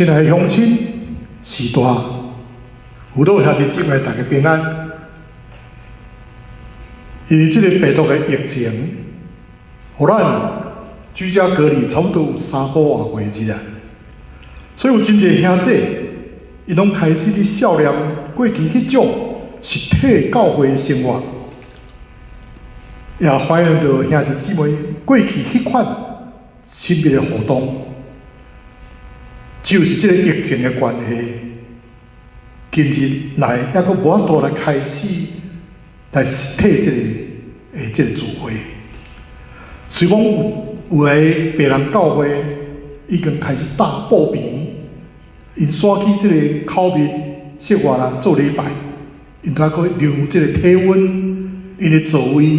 親愛的鄉親、序大、父老兄弟姊妹，大家平安。因為這个病毒的疫情，予咱居家隔離差不多有3個外月日啊，所以有真濟兄弟，𪜶攏開始佇數念過去彼種實體教會的生活，也懷念著兄弟姊妹過去彼款親密的互動。就是這个疫情的關係，近日來猶閣無法度來開始來實體這个聚會。雖講有的別人教會已經開始搭布棚，𪜶煞去這个口面室外啦做禮拜，𪜶都閣量這个體溫，𪜶的座位，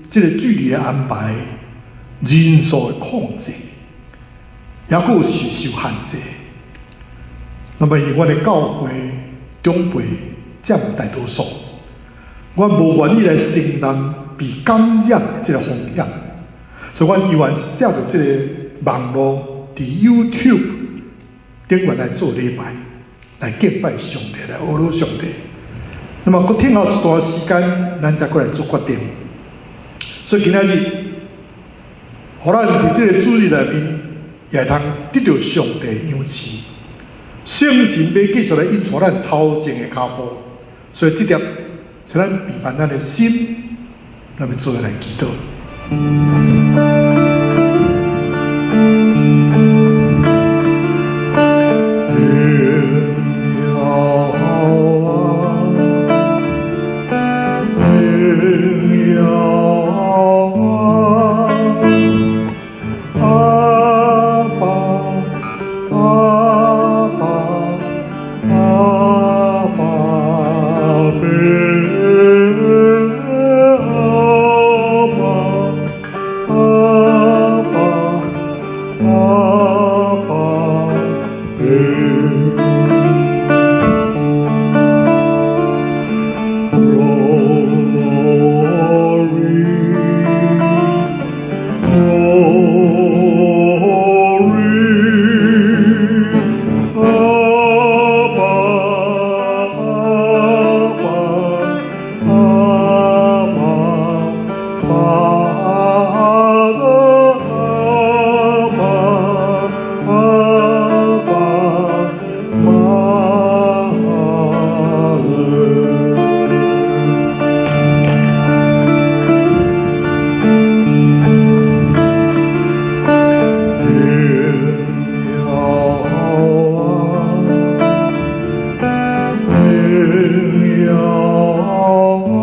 這个距離的安排，人數的控制，猶閣有是受限制。那麼，因為阮的教會長輩佔大多數，阮無願意來承擔被感染的這個風險，所以阮依然是藉著這个網路，佇 YouTube 頂懸來做禮拜，來敬拜上帝，來阿羅上帝。那麼，閣等候一段時間，咱才閣來做決定。所以今仔日，予咱佇這个主日內面，也會通得著上帝賞賜。聖神欲繼續來引帶咱頭前的跤步，所以這粒，請咱備辦咱的心，咱欲做伙來祈禱。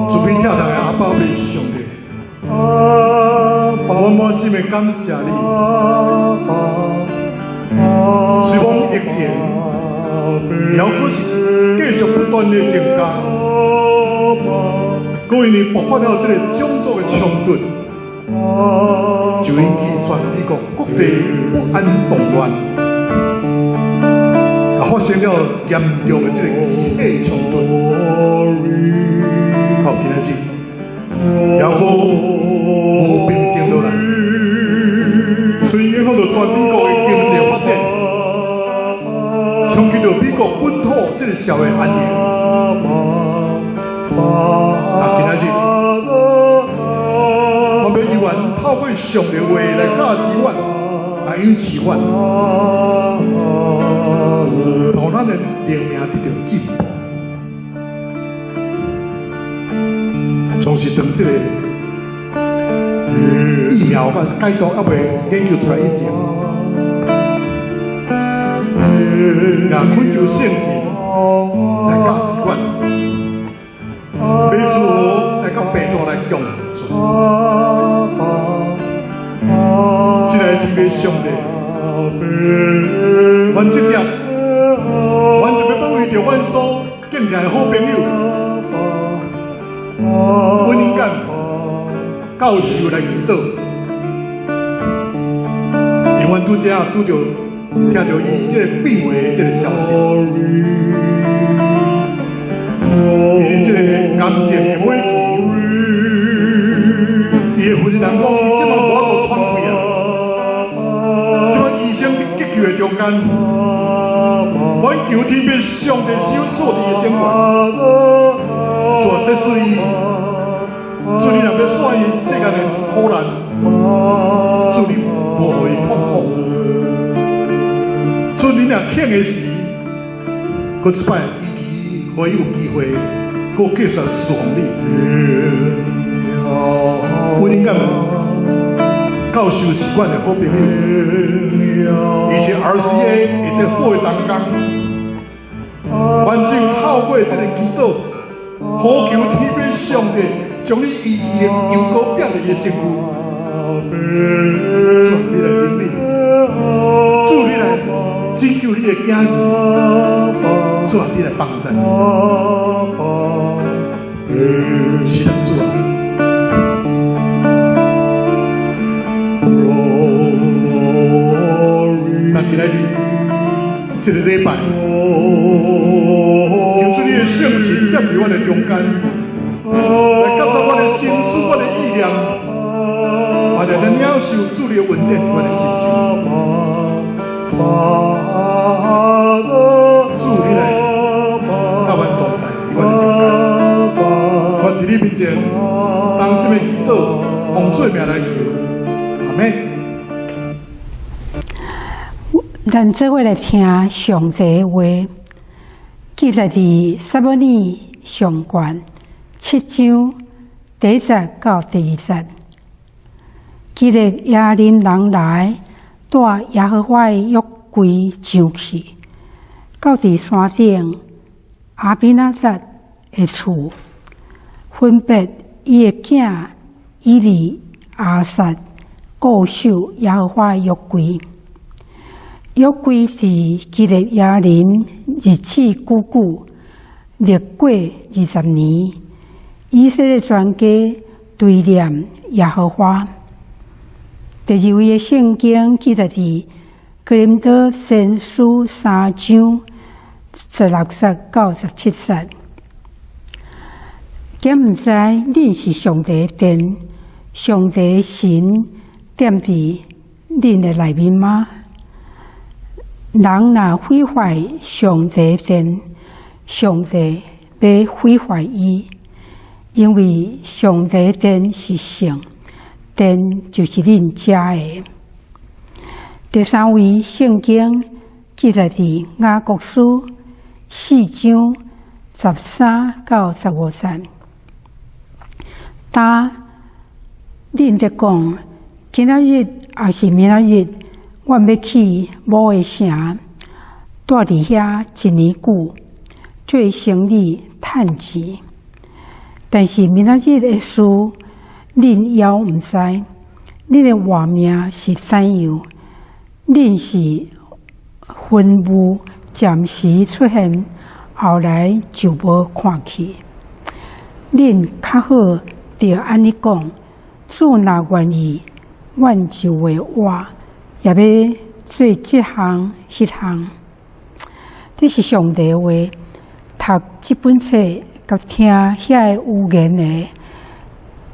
慈悲疼咱的阿爸父上帝，我滿心的感謝你。雖講疫情，猶閣是繼續不斷的增加，閣因為爆發了這个種族的衝突，就引起全美國各地不安動亂，也發生了嚴重的這个集體衝突。到今仔日，猶閣無平靜落來，所以影響著全美國的經濟發展，衝擊著美國本土這个社會安寧。啊，今仔日，我欲猶原透過上帝話來教示阮，來賞賜阮，予咱的靈命得著進步。總是當這个疫苗佮解毒猶未研究出來以前，也懇求聖神來教示阮，欲如何來佮病毒來共存。親愛的天父上帝，阮這粒，阮特別欲為著阮所敬重的好朋友，溫英干教授來祈禱，因為阮拄才拄著聽著伊這个病危的這个消息，伊這个癌症的尾期，伊的夫人講，伊這擺無法度喘氣啊，這擺醫生佇急救的中間，阮求天父上帝施恩坐佇伊的頂懸，主啊，說是伊，主你若欲煞伊世間的苦難，主你無予伊痛苦。主你若肯的時，閣一擺伊己予伊有機會，閣繼續侍奉你。阮應該教授是阮的好朋友，伊是 RCA 一個好的同工，完全透過這个祈禱，呼求天父上帝將你醫治的油膏摒佇伊的身軀，主你來憐憫，主你來拯救你的囝兒，主啊，你來幫助，是的，主啊。咱今仔日這个禮拜，求主你的聖神踮佇阮的中間，來感受阮的心思、阮的意念，嘛來咱領受主你的恩典佇阮的心中。主你來佮阮同在，佇阮的中間，阮佇你面前，衷心的祈禱，奉主的名來求，阿們。咱做伙來聽上帝話，記載佇撒母耳上卷七章第一節到第二節。基列雅琳人來帶耶和華的約櫃上去，到佇山頂亞比拿達的厝，分別伊的囝以利亞撒固守耶和華的約櫃。約櫃佇基列雅琳日子久久，歷過20年，以色列全家追念耶和華。第二位的聖經記載佇哥林多前書三章16節到17節。敢毋知恁是上帝的殿，上帝的神踮佇恁的內面嗎？人若毀壞上帝的殿，上帝欲毀壞伊，因為上帝的殿是聖，殿就是恁遮的。第三位聖經記載佇雅各書四章13到15節。當恁咧講，今仔日抑是明仔日，阮欲去某个城，蹛佇遐一年久，做生意趁錢。但是明仔日的事，恁猶毋知。恁的活命是怎樣？恁是雲霧暫時出現，後來就無看去。恁較好著按呢講，主若願意，阮就會活，也欲做這項、彼項。這是上帝話，讀這本冊佮聽遐个預言的，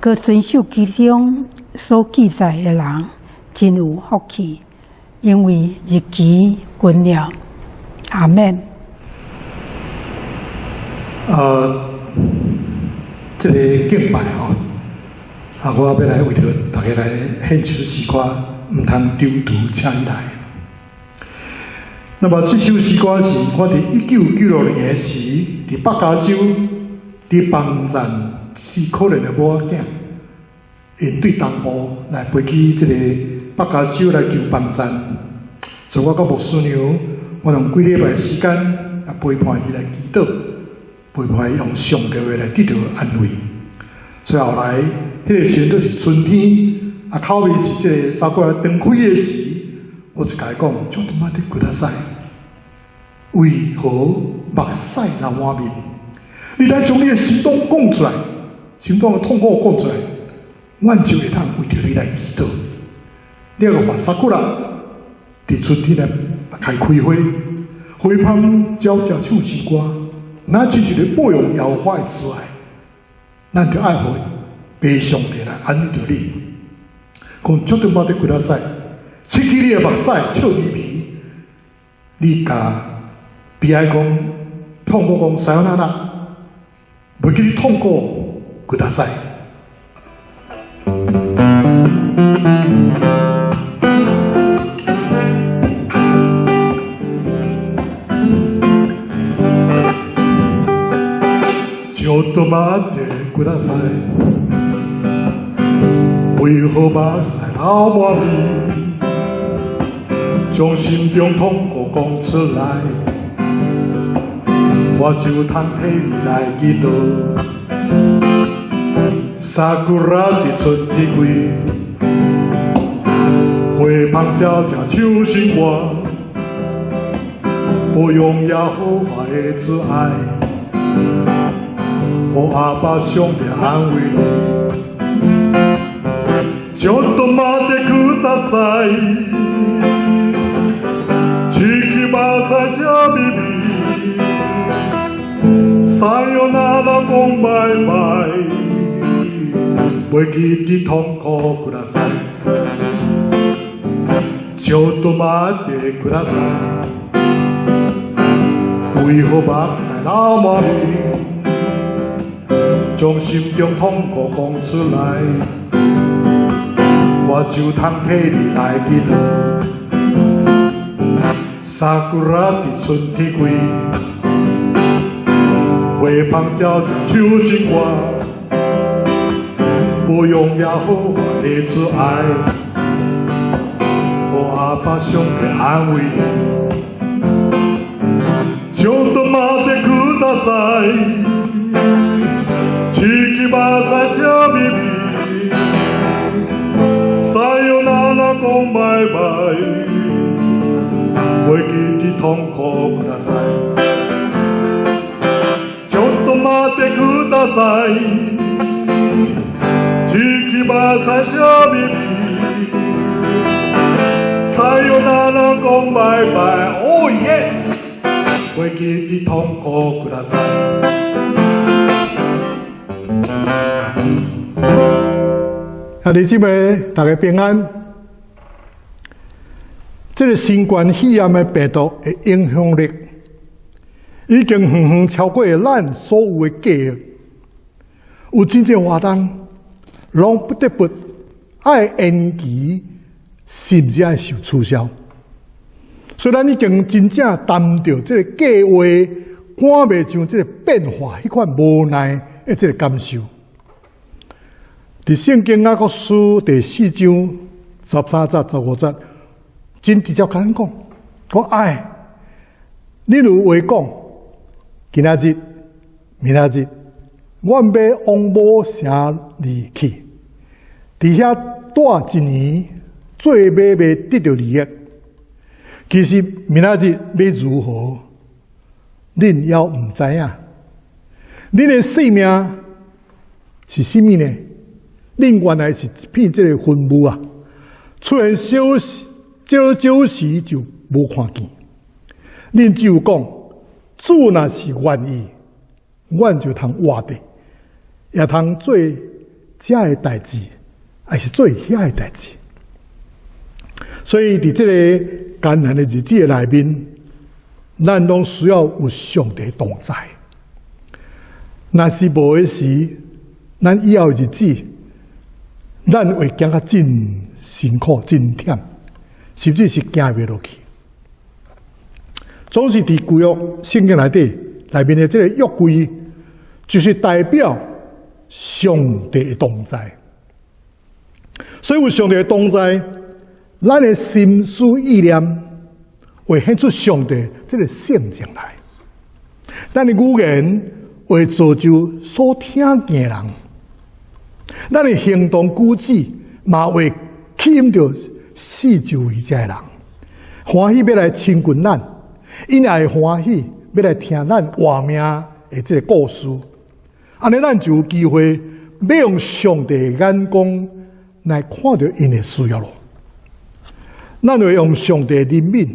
閣遵守其中所記載的人，真有福氣，因為日期近了。阿們。這个敬拜吼，啊，我欲來為著大家來獻首詩歌，毋通躊躇，請你來。那麼這首詩歌是我佇1996年的時，佇北加州佇幫贊是可憐的某仔囝，𪜶對東部來飛去這个北加州來求幫贊，所以我佮牧師娘，我用幾禮拜時間來陪伴伊來祈禱，陪伴伊用上帝話來得到安慰。所以後來，彼个時陣都是春天，啊，口味是這个三月長開的時，我就共伊講，ちょっと待ってください，為何目屎流滿面？你來將你的心中講出來，心中的痛苦講出來，阮就會當為著你來祈禱。你個看桜佇春天來開開花，花芳鳥食唱詩歌，咱親像咧報用耶和華的慈愛，咱就愛予父上帝來安慰著你。講ちょっと待ってください，拭去你的目屎，笑眯眯，你共悲哀講，痛苦講，さよなら，袂記你痛苦，ください。ちょっと待ってください。為何目屎流滿面？將心中痛苦講出來，我就通替你來祈禱。桜佇春天開，花香悄悄唱新歌，保養耶和華的慈愛，予阿爸上帝安慰你。ちょっと待ってください，拭去目屎這微微，さよなら講拜拜，袂記得痛苦ください。ちょっと待ってください，為何目屎流滿面？將心中痛苦講出來，我就通替你來祈禱。桜佇春天開，花香悄悄唱新歌，保養耶和華的慈愛，予阿爸上帝安慰你。ちょっと待ってください，拭去目屎這微微，さよなら講拜拜，袂記得痛苦ください。ちょっと待ってください，拭去目屎這微微，さよなら講拜拜，Oh yes，袂記得痛苦ください。兄弟姊妹，大家平安。這個新冠肺炎的病毒的影響力，已經遠遠超過咱所有的計劃。有真濟活動，攏不得不愛延期，甚至愛受取消。所以咱已經真正擔著這個計劃趕袂上這個變化，彼款無奈的這個感受。佇聖經雅各書第四章13節、15節，真直接共咱講，講哎，你有話講，今仔日、明仔日，阮欲往某城裡去，佇遐蹛一年，做買賣得著利益。其實明仔日欲如何，恁猶毋知影。恁的性命是啥物呢？恁原來是一片這個雲霧啊，出現少少少時就無看見。恁只有講，主若是願意，阮就通活著，也通做這个代誌，抑是做遐个代誌。所以，佇這个艱難的日子的內面，咱攏需要有上帝同在。若是無的時，咱以後日子，咱會感覺真辛苦、真忝，甚至是行袂落去。總是佇舊約聖經內底內面的這個約櫃，就是代表上帝的同在。所以有上帝的同在，咱的心思意念會顯出上帝這個性情來。咱的語言會造就所聽見的人，咱的行動舉止嘛會吸引著四周圍遮的人，歡喜欲來親近咱，𪜶也會歡喜欲來聽咱活命的這個故事。按呢，咱就有機會欲用上帝的眼光來看著𪜶的需要囉。咱會用上帝的憐憫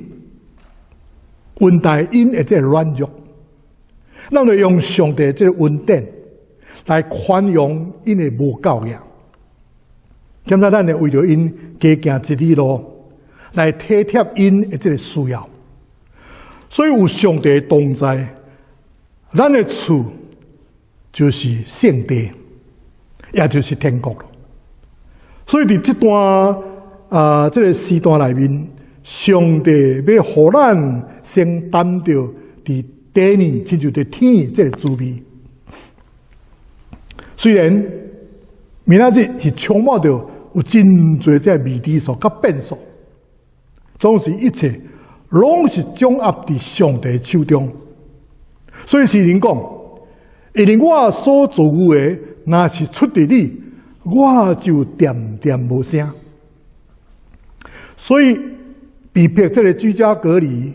恩待𪜶的這個軟弱，咱會用上帝的這個恩典來寬容𪜶的無教養。兼且咱會為著𪜶加行一里路，來體貼𪜶的這個需要。所以有上帝同在，咱的厝就是聖地，也就是天國。所以佇這段啊，這個時段內面，上帝欲予咱先擔著佇地呢，親像佇天這個滋味。雖然明仔日是充滿著有真濟這個未知數佮變數，總是一切攏是掌握佇上帝手中。所以詩人講：因為我所遭遇的，若是出佇你，我就恬恬無聲。所以被迫這個居家隔離，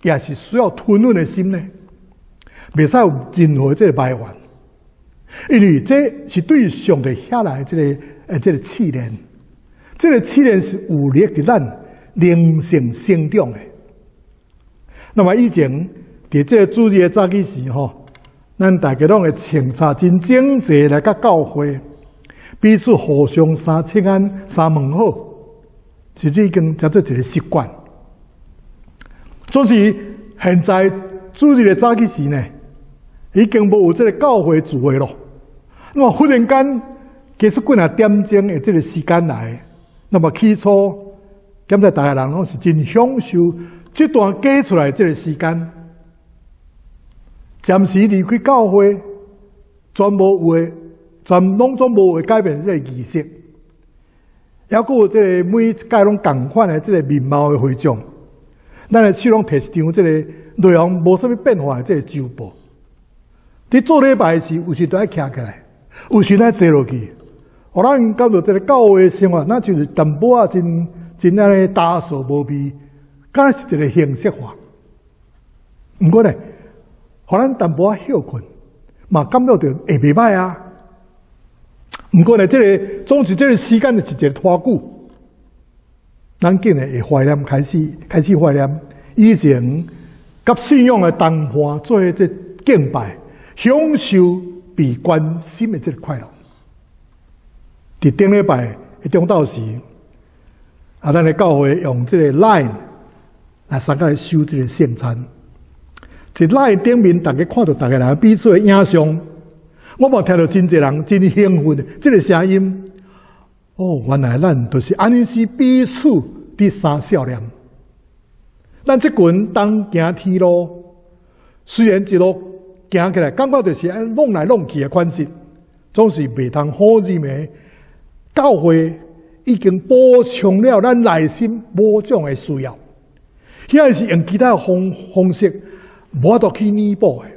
也是需要吞忍的心呢，袂使有任何這個埋怨，因為這是對上帝下來這個試煉，這個試煉是有利佇咱靈性成長的。那麼以前佇這個主日的早起時吼，咱大家攏會穿插真整齊來到教會，彼此互相三請安、三問好，甚至已經成做一個習慣。總是現在主日的早起時呢，已經無有這個教會聚會咯。那麼忽然間結束幾若點鐘的這個時間來，那麼起初，感覺逐家人攏是真享受這段加出來這個時間。暫時離開教會，全無有的，全攏總無會改變這個儀式，猶閣有這個每一屆攏仝款的這個面貌的會長，咱的手攏提一張這個內容無啥物變化的這個週報。佇做禮拜時，有時都愛徛起來，有時愛坐落去，予咱感覺這個教會生活，那就是淡薄仔真真按呢焦燥無味，敢若是一個形式化。毋過呢，予咱淡薄仔歇睏，嘛感覺著會袂䆀啊。毋過呢，這個總是這個時間就是一個拖久，咱竟然會懷念，開始開始懷念以前佮信仰的同伴做這敬拜，享受被關心的這個快樂。佇頂禮拜的中晝時，啊，咱的教會用這個 Line 來相佮守這個聖餐。佇 Line 頂面，逐家看著逐家人彼此的影像，我嘛聽著真濟人真興奮的這個聲音。哦，原來咱就是按呢是彼此佇相笑臉。咱這群當行天路，雖然一路行起來，感覺就是按弄來弄去的款式，總是袂通否認的。教會已經補充了咱內心某種的需要，遐是用其他方式無法度去彌補的。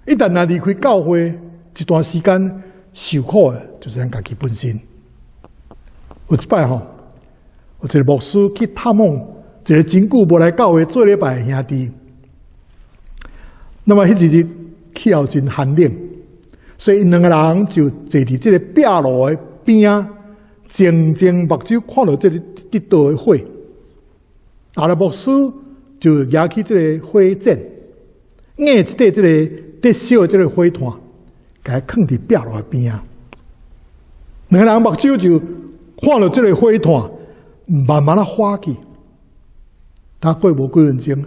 一旦若離開教會一段時間，受苦的就是咱家己本身。有一擺吼，有一個牧師去探訪一個真久無來教會做禮拜的兄弟。那麼彼一日氣候真寒冷，所以𪜶兩個人就坐佇這個壁爐的邊仔，靜靜目睭看著這個得道的火。後來牧師就舉起這個火箭，捏一塊這個咧燒的這個火炭，共伊囥佇壁爐的邊仔。兩個人目睭就看著這個火炭，慢慢仔化去。他過無幾分鐘，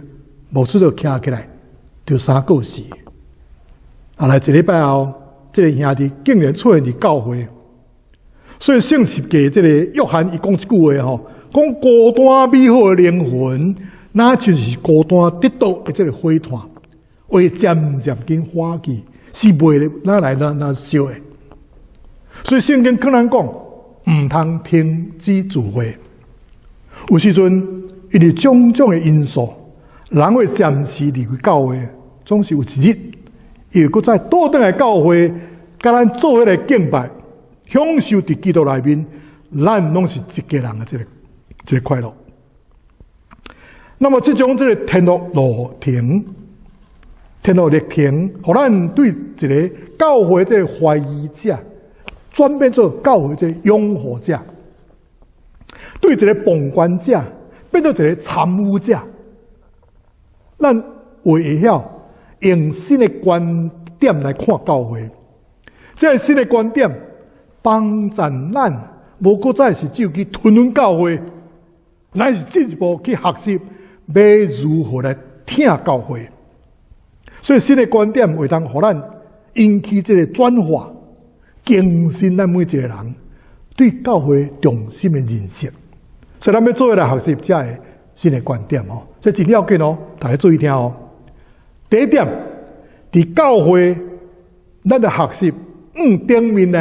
牧師就徛起來，就三過世。後來一禮拜後，這個兄弟竟然出現佇教會。所以聖十架這個約翰伊講一句話吼，講孤單美好的靈魂，若就是孤單得著的這個火炭，會漸漸緊化去，是袂哪來哪哪燒的。所以聖經勸咱講，毋通停止聚會。有時陣因為種種的因素，人會暫時離開教會，總是有一日，伊會閣再倒轉來教會，佮咱做伙來敬拜。享受佇基督內面，咱攏是一家人的這個快樂。那麼這種這個天國路程、天路歷程，予咱對一個教會這個懷疑者，轉變做教會這個擁護者；對一個旁觀者，變做一個參與者。咱會會曉用新的觀點來看教會，這個新的觀點幫助咱，無閣再是只有去吞忍教會，乃是進一步去學習，欲如何來疼教會。所以新的觀點會當予咱引起這個轉化，更新咱每一個人對教會重心的認識。所以咱欲做伙來學習這个新的觀點哦，這真要緊哦，大家注意聽哦。第一點，佇教會，咱著學習向頂面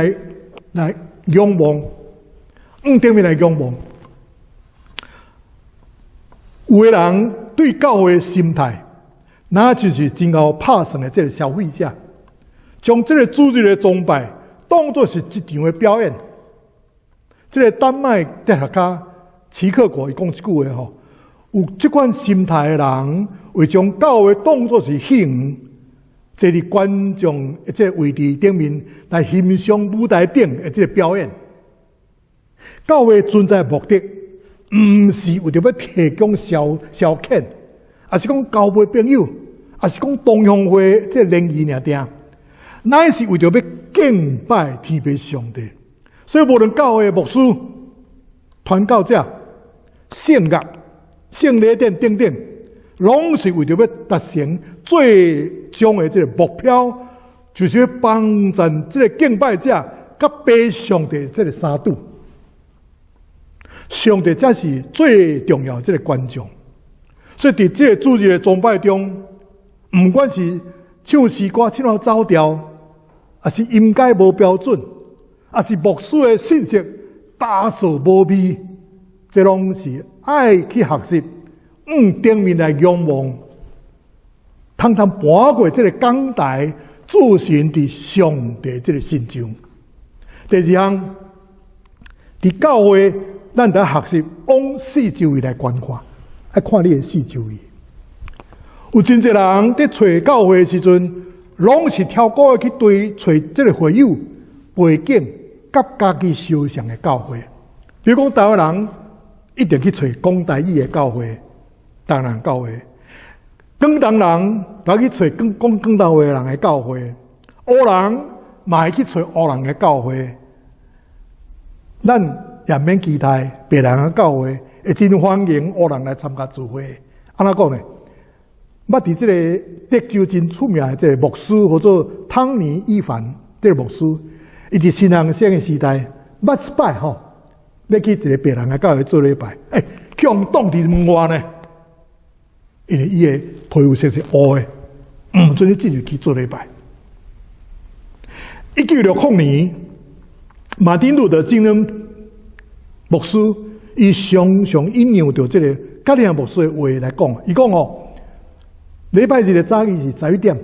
來仰望，向頂面來仰望。有的人對教會的心態，那就是真𠢕拍算的這个消費者，將這个主日的崇拜當作是一場的表演。這个丹麥哲學家齊克果伊講一句話吼，有這款心態的人，會將教會當作是戲院，坐佇觀眾的這个位置頂面來欣賞舞台頂的這个表演。教會存在目的，毋是為著欲提供消遣，抑是講交陪朋友，抑是講同鄉會這聯誼爾定，乃是為著欲敬拜天父上帝。所以無論教會牧師、傳教者、聖樂、聖禮典等等，攏是為著欲達成最終的這个目標，就是欲幫助這个敬拜者佮父上帝這个相拄。上帝才是最重要這个觀眾。所以佇這个主日的崇拜中，毋管是唱詩歌唱到走調，抑是音階無標準，抑是牧師的信息焦燥無味，這攏是愛去學習，向頂面來仰望，通通搬過這个講台，置身佇上帝這个身上。第二項，佇教會，咱著學習往四周圍來觀看，愛看你的四周圍。有真濟人佇揣教會的時陣，攏是挑故意去對揣這个會友背景佮家己相像的教會。比如講，台灣人一定去揣講台語的教會，台南教會；廣東人就去揣講廣東話的人的教會；烏人嘛會去揣烏人的教會。咱也免期待白人的教會會真歡迎烏人來參加聚會。按怎講呢？捌佇這个德州真出名的這个牧師，號做湯尼伊凡這个牧師，伊佇神學生的時代，捌一擺吼，欲去一个白人的教會做禮拜，欸，予人擋佇門外呢，因為伊的皮膚色是烏的，毋准伊進入去做禮拜。1960年，馬丁路德金恩牧師，伊常常引用著這个葛理翰牧師的話來講，伊講哦，禮拜日的早起是11點，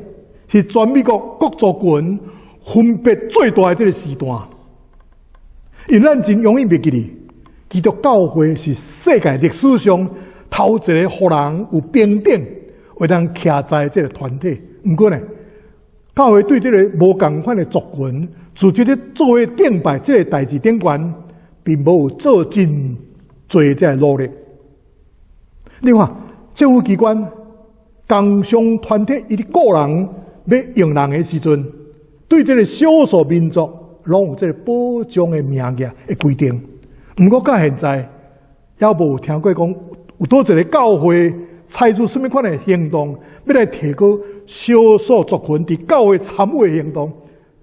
是全美國各族群分別最大的這个時段。因為咱真容易袂記得，基督教會是世界歷史上頭一个予人有平等，會當徛在這个團體。毋過呢，教會對這个無仝款的族群，自這个做伙敬拜這个代誌頂懸，並無有做真濟這个努力。你看，政府機關、工商團體，伊咧雇人欲用人的時陣，對這个少數民族攏有這个保障的名額的規定。毋過到現在，猶無聽過講有佗一个教會採取啥物款的行動，欲來提高少數族群佇教會參與的行動，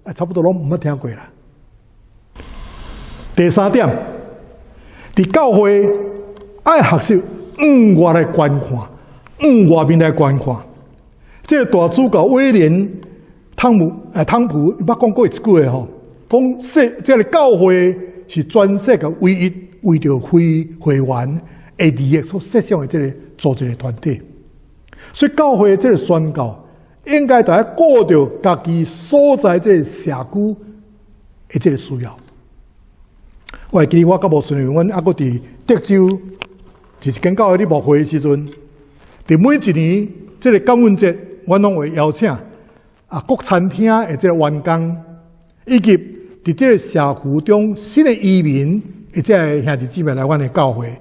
啊，差不多攏毋捌聽過啦。第三點，佇教會愛學習向外來觀看，向外面來觀看。這个大主教威廉湯姆誒湯普伊捌講過一句話吼，講這个教會是全世界唯一為著非會員的利益所設想的這个組織的團體。所以教會這个宣教應該著愛顧著家己所在這个社區的這个需要。我會記得我較無順利，阮猶閣佇德州，佇一間教會咧牧會的時陣，佇每一年這个感恩節，阮攏會邀請啊各餐廳的這个員工，以及佇這个社區中新的移民，的這个兄弟姊妹來阮的教會，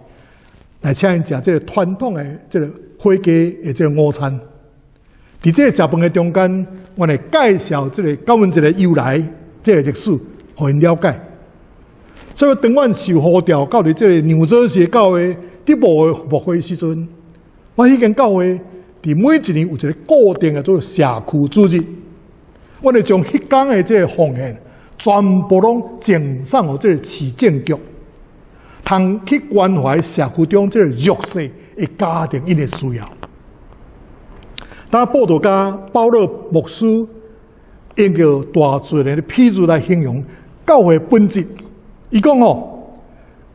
來請𪜶食這个傳統的這个火雞的這个午餐。佇這个食飯的中間，阮會介紹這个感恩節的由來，這个歷史，予𪜶了解。所以當阮受呼召到佇這个紐澤西教會佇牧會牧會時陣，我彼間教會佇每一年有一个固定的做社區主日，阮會將彼工的這个奉獻全部攏贈送予這个市政局，通去關懷社區中這个弱勢的家庭𪜶的需要。當布道家保羅牧師用著大自然的譬喻來形容教會本質，伊講吼，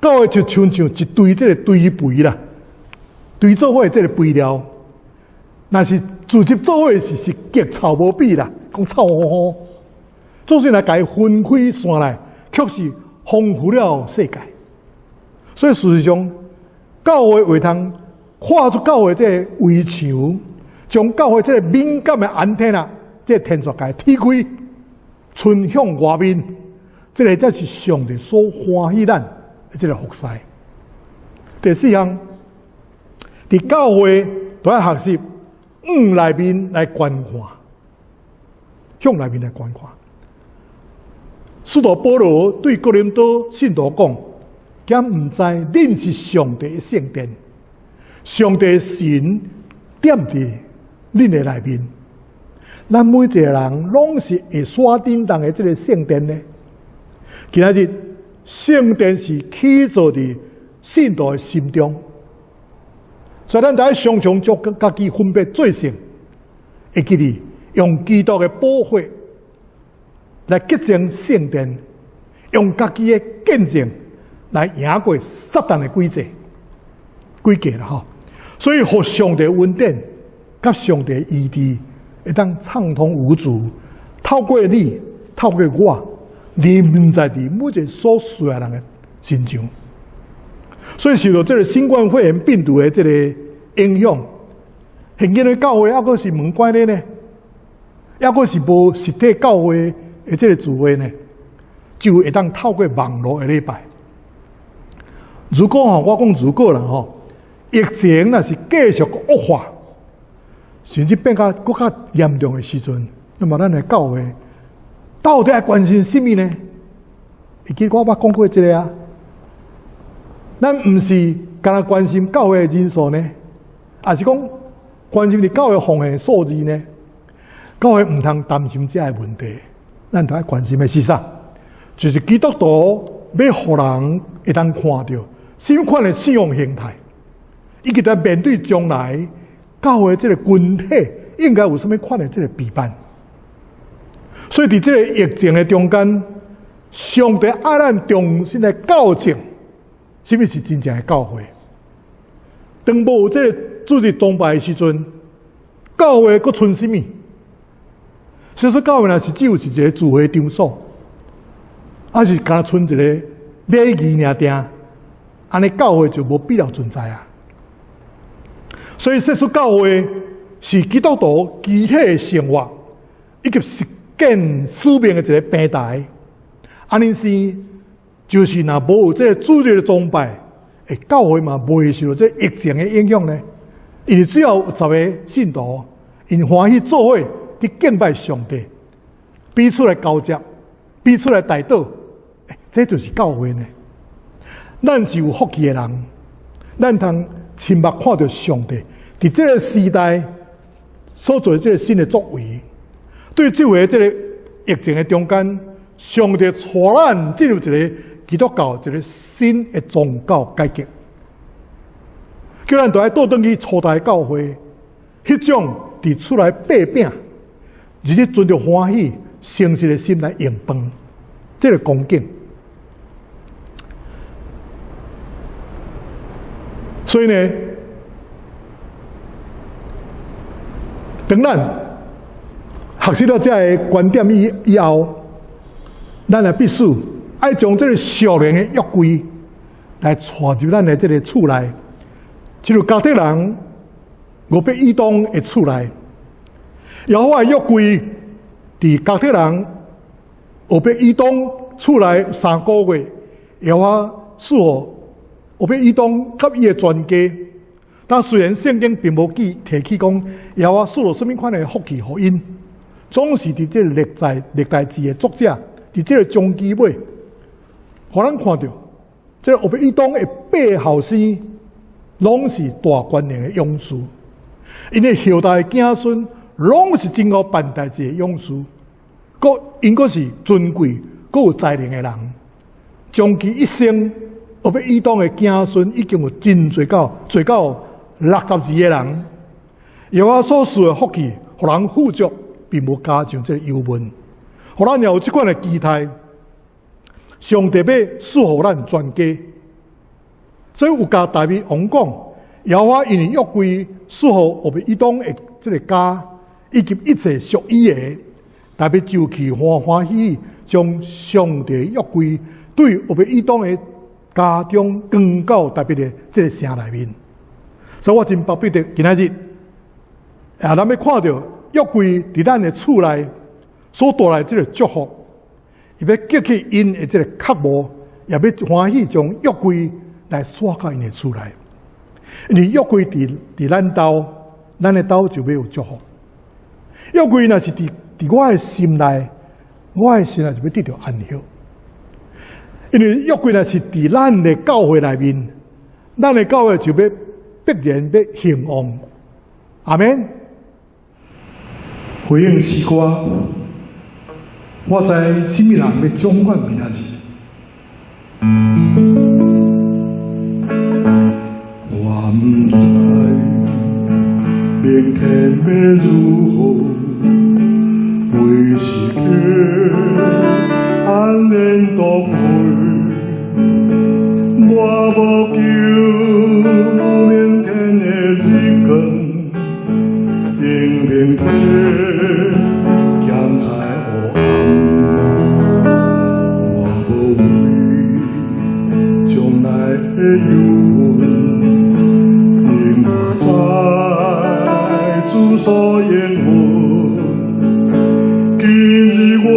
教會就親像一堆這个堆肥啦，堆做伙這个肥料，若是聚集做伙是極臭無比啦，講臭乎乎。總是來共伊分開散來，卻是豐富了世界。所以事實上，教會會通跨出教會這个圍牆，將教會這个敏感的安天啊，這个天線共踢開，伸向外面，這个才是上帝所歡喜咱的這个服侍。第四項，佇教會都愛學習向內面來觀看，向內面來觀看。使徒保羅對哥林多信徒講：敢毋知恁是上帝的聖殿，上帝神踮佇恁的內面。咱每一个人攏是會山頂當的這个聖殿呢。今仔日聖殿是起造佇信徒的心中，所以咱著愛常常將家己分別做聖，會記得用基督的寶血來潔淨聖殿，用家己的見證來贏過撒旦的詭計、詭計啦吼。所以，予上帝恩典佮上帝醫治會當暢通無阻，透過你，透過我，臨在佇每一個所需要人的身上。所以受到這个新冠肺炎病毒的這个影響，現今的教會猶閣是門關咧呢，猶閣是無實體教會的這个聚會呢，就會當透過網路的禮拜。如果吼，我講如果啦吼，疫情若是繼續惡化，甚至變較閣較嚴重的時陣，那麼咱的教會到底愛關心啥物呢？會記我捌講過這个啊，咱毋是干焦關心教會的人數呢，抑是講關心佇教會奉獻數字呢？教會毋通擔心這个問題，咱著愛關心的是啥？就是基督徒欲予人會當看著啥物款的信仰形態，以及在面對將來教會這个群體應該有啥物款的這个備辦。所以佇這个疫情的中間，上帝愛咱重新來校正，啥物是真正的教會？當無這个主日崇拜的時陣，教會閣賰啥物？所以說教會若是只有是一个聚會場所，還是干焦賰一个禮儀爾定，按呢教會就無必要存在啊。所以，說出教會是基督徒肢體的生活，以及實踐使命的一个平台。按呢是，就是若無有這个主日的崇拜，教會嘛袂受到這疫情的影響呢。因為只要有10個信徒，𪜶歡喜做伙佇敬拜上帝，彼此來交接，彼此來代禱，這就是教會呢。咱是有福氣的人，咱通親目看著上帝佇這个時代所做這个新的作為。對這回這个疫情的中間，上帝帶咱進入一个基督教一个新的宗教改革，叫咱著愛倒轉去初代教會，彼種佇厝內擘餅，日日存著歡喜、誠實的心來用飯，這个光景。所以呢，當咱學習了這个觀點以後，咱也必須愛將這个屬靈的約櫃來帶入咱的這个厝內，就像迦特人俄別以東的厝內，耶和華的約櫃佇迦特人俄別以東厝內3個月，耶和華賜予俄別以東佮伊的全家。但雖然聖經並無記提起講耶和華賜予啥物款的福氣予𪜶，總是佇這个歷代歷代志的作者佇這个終結尾，予咱看著這个俄別以東的八個後生，攏是大權能的勇士。𪜶的後代子孫攏是真𠢕辦代誌的勇士，閣𪜶閣是尊貴、閣有才能的人。終其一生，俄別以東的子孫已經有真濟到濟到62個人。耶和華所賜的福氣，予人富足，並無加上這个憂悶，予咱也有這款的期待。上帝欲賜予咱全家，所以有共大衛王講，耶和華因為約櫃賜予俄別以東的這个家，以及一切屬伊的，大衛就去歡歡喜喜將上帝約櫃對俄別以東的家中扛到大衛的這个城內面。所以我真巴不得今仔日，啊，咱欲看著約櫃佇咱的厝內所帶來這个祝福，伊欲激起𪜶的這个渴慕，也欲歡喜將約櫃來帶到𪜶的厝內。因為約櫃佇咱兜，咱的兜就欲有祝福。約櫃若是佇我的心內，我的心內就欲得著安息。因為約櫃若是佇咱的教會內面，咱的教會就欲必然欲興旺。阿們。回應詩歌，我知啥物人欲掌管明仔日。我毋知明天欲如何，每時刻安然度過。我無求明天的日光，因明天兼在黑暗。我無為將來的憂悶，因我知主所應允。今日我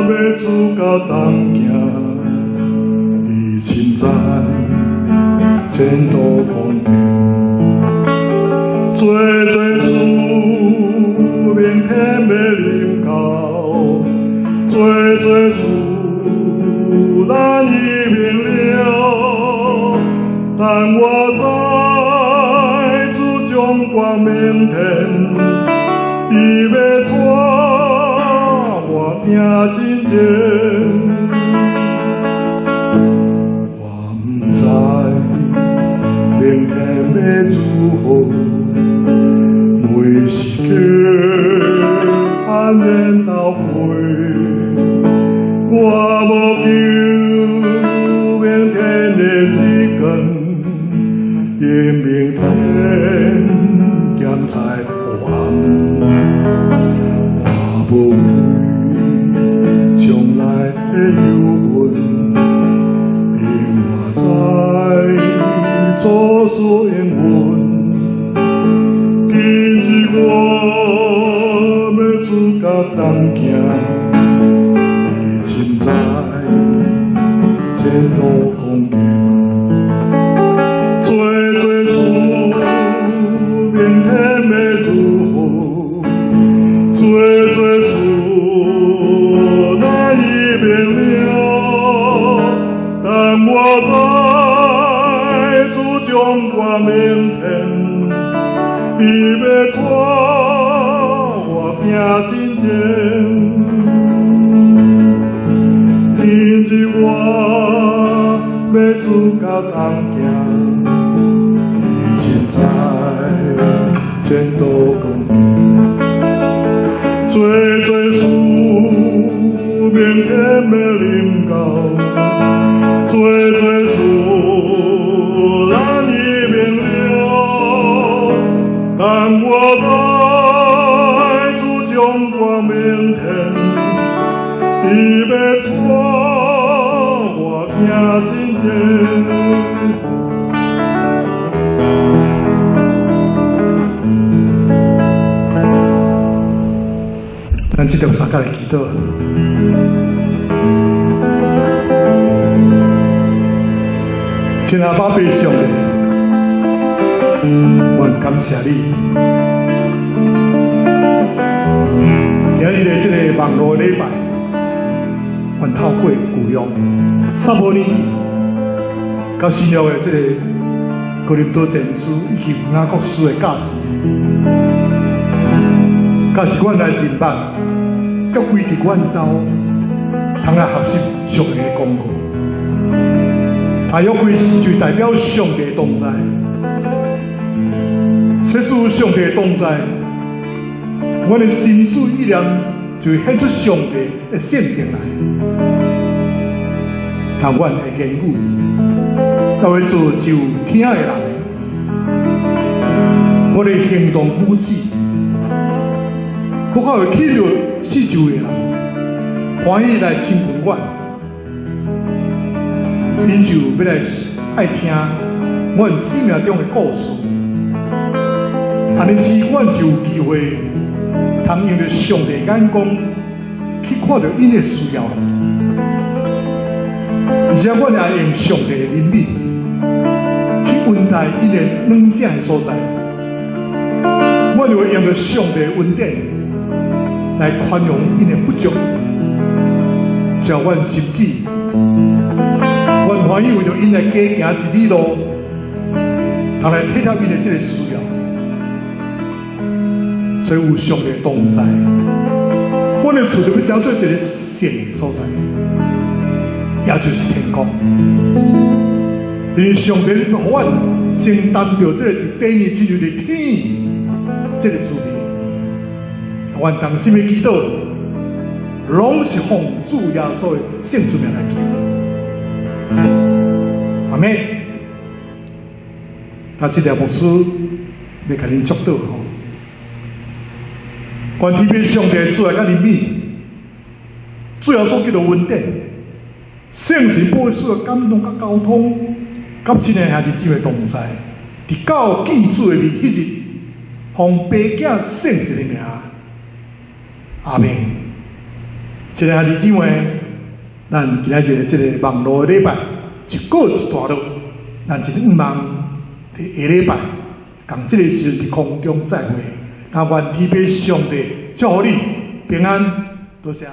欲主佮同行，伊親在前途光明。濟濟事明天欲臨到，濟濟事難以明了，但我知主掌管明天，伊欲帶我行進前。我毋知明天欲如何，每時刻安然度過。我無求明天的日光，因明天兼在黑暗。我無為將來的憂悶，因我知主所應允。今日我欲主佮同行，伊親在前途光明。濟濟事明天欲如何，濟濟事難以明了，但我知主掌管明天，伊欲帶我行進前。今日我欲主佮同行，伊親在前途光明。濟濟事明天欲臨到，濟濟事難以明了，但我知主掌管明天，伊欲帶我行進前。咱這條三角來祈禱。親愛的爸上帝，我感謝你。今日的這个網路禮拜，願透過舊約撒母耳記，佮新約的這个哥林多前書以及雅各書的教示，教示阮來認捌，約櫃佇阮兜，通來學習上帝的功課。大約櫃就代表上帝同在，設使有上帝同在，阮的心思意念就會顯出上帝的性情來。但阮的言語，就會造就聽的人。我的行動舉止，閣較會吸引四周的人，歡喜來親近阮，𪜶就欲來愛聽阮生命中的故事。按呢時，阮就有機會通用著上帝眼光去看著𪜶的需要，而且阮也用上帝的憐憫去恩待𪜶的軟弱的所在。阮就會用著上帝的恩典來寬容𪜶的不足，只要阮心志，阮歡喜為著𪜶來加行一里路，通來體貼𪜶的這个需要。所以有上帝同在，阮的厝就欲成做一个聖的所在，也就是天國。因為上帝予阮先擔著這个佇地面親像佇天這个滋味，阮同心的祈禱，攏是奉主耶穌的聖尊名來求。阿們。他這條牧師欲共恁祝禱吼，願天父上帝慈愛佮憐憫，主耶穌基督恩典，聖神保惠師的感動佮交通，佮親愛兄弟姊妹同在，直到見主的面彼日，奉爸囝聖神的名，阿們。親愛兄弟姊妹，咱今仔日這个網路的禮拜就告一段落，咱真向望佇下禮拜仝這个時陣佇空中再會。那願天父上帝祝福你平安，多謝。